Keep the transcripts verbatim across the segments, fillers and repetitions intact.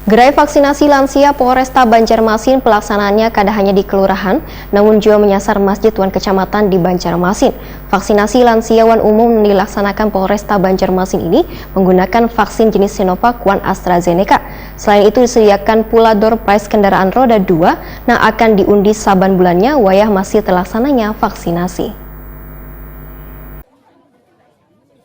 Gerai vaksinasi lansia Polresta Banjarmasin pelaksanaannya kada hanya di kelurahan, namun juga menyasar masjid wan kecamatan di Banjarmasin. Vaksinasi lansia wan umum dilaksanakan Polresta Banjarmasin ini menggunakan vaksin jenis Sinovac wan AstraZeneca. Selain itu disediakan pula door prize kendaraan roda dua nang akan diundi saban bulannya wayah masih terlaksananya vaksinasi.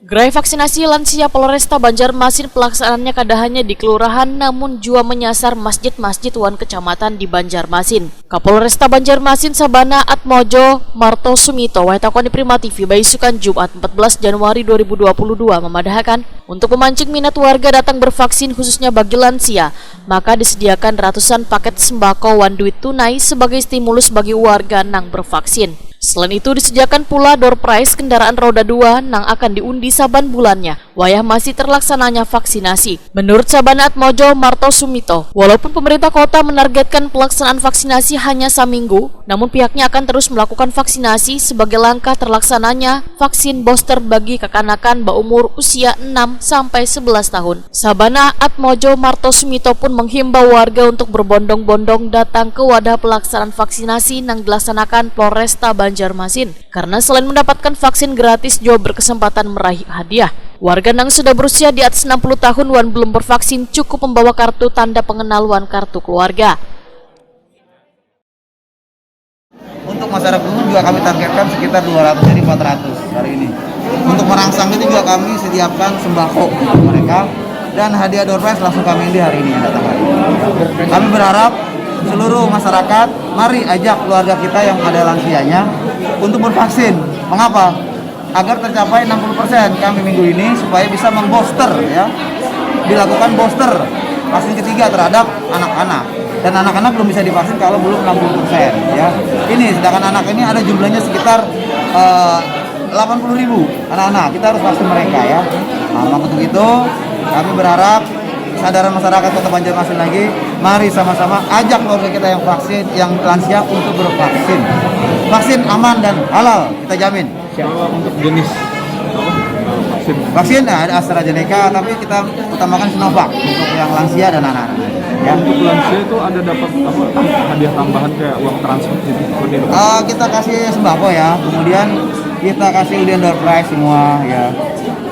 Gerai vaksinasi lansia Polresta Banjarmasin pelaksanaannya kada hanya di kelurahan namun jua menyasar masjid-masjid wan kecamatan di Banjarmasin. Kapolresta Banjarmasin Sabana Atmojo Marto Sumito wayah takoni Prima T V baisukan Jumat empat belas Januari dua ribu dua puluh dua memadahakan untuk memancing minat warga datang bervaksin khususnya bagi lansia, maka disediakan ratusan paket sembako wan duit tunai sebagai stimulus bagi warga nang bervaksin. Selain itu, disediakan pula door prize kendaraan roda dua nang akan diundi saban bulannya, wayah masih terlaksananya vaksinasi. Menurut Sabana Atmojo Marto Sumito, walaupun pemerintah kota menargetkan pelaksanaan vaksinasi hanya saminggu, namun pihaknya akan terus melakukan vaksinasi sebagai langkah terlaksananya vaksin booster bagi kakanakan baumur usia enam sampai sebelas tahun. Sabana Atmojo Marto Sumito pun menghimbau warga untuk berbondong-bondong datang ke wadah pelaksanaan vaksinasi nang dilaksanakan Polresta Banjarmasin, karena selain mendapatkan vaksin gratis, juga berkesempatan meraih hadiah. Warga nang sudah berusia di atas enam puluh tahun wan belum bervaksin cukup membawa kartu tanda pengenal wan kartu keluarga. Untuk masyarakat umum juga kami targetkan sekitar dua ratus, jadi empat ratus hari ini. Untuk merangsang itu juga kami sediakan sembako untuk mereka dan hadiah door prize langsung kami undi hari ini yang datang hari ini. Kami berharap seluruh masyarakat, mari ajak keluarga kita yang ada lansianya untuk bervaksin. Mengapa? Agar tercapai enam puluh persen kami minggu ini supaya bisa membooster, ya, dilakukan booster vaksin ketiga terhadap anak-anak, dan anak-anak belum bisa divaksin kalau belum enam puluh persen, ya. Ini sedangkan anak ini ada jumlahnya sekitar eh, delapan puluh ribu anak-anak, kita harus vaksin mereka, ya. Nah, maka untuk itu kami berharap kesadaran masyarakat Kota Banjarmasin lagi, mari sama-sama ajak keluarga kita yang vaksin, yang lansia untuk bervaksin. Vaksin aman dan halal, kita jamin. Kalau untuk jenis apa, vaksin? Vaksin, nah, ada AstraZeneca, tapi kita utamakan Sinovac untuk yang lansia dan anak-anak. Ya. Untuk lansia itu ada dapat apa, hadiah tambahan kayak uang transfer gitu, seperti itu? Ah, kita kasih sembako, ya, kemudian kita kasih undian door prize semua, ya.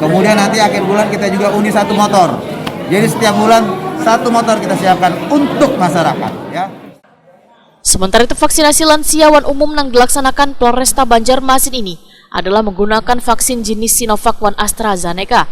Kemudian nanti akhir bulan kita juga undi satu motor. Jadi setiap bulan satu motor kita siapkan untuk masyarakat, ya. Sementara itu, vaksinasi lansia wan umum nang dilaksanakan Polresta Banjarmasin ini adalah menggunakan vaksin jenis Sinovac wan AstraZeneca.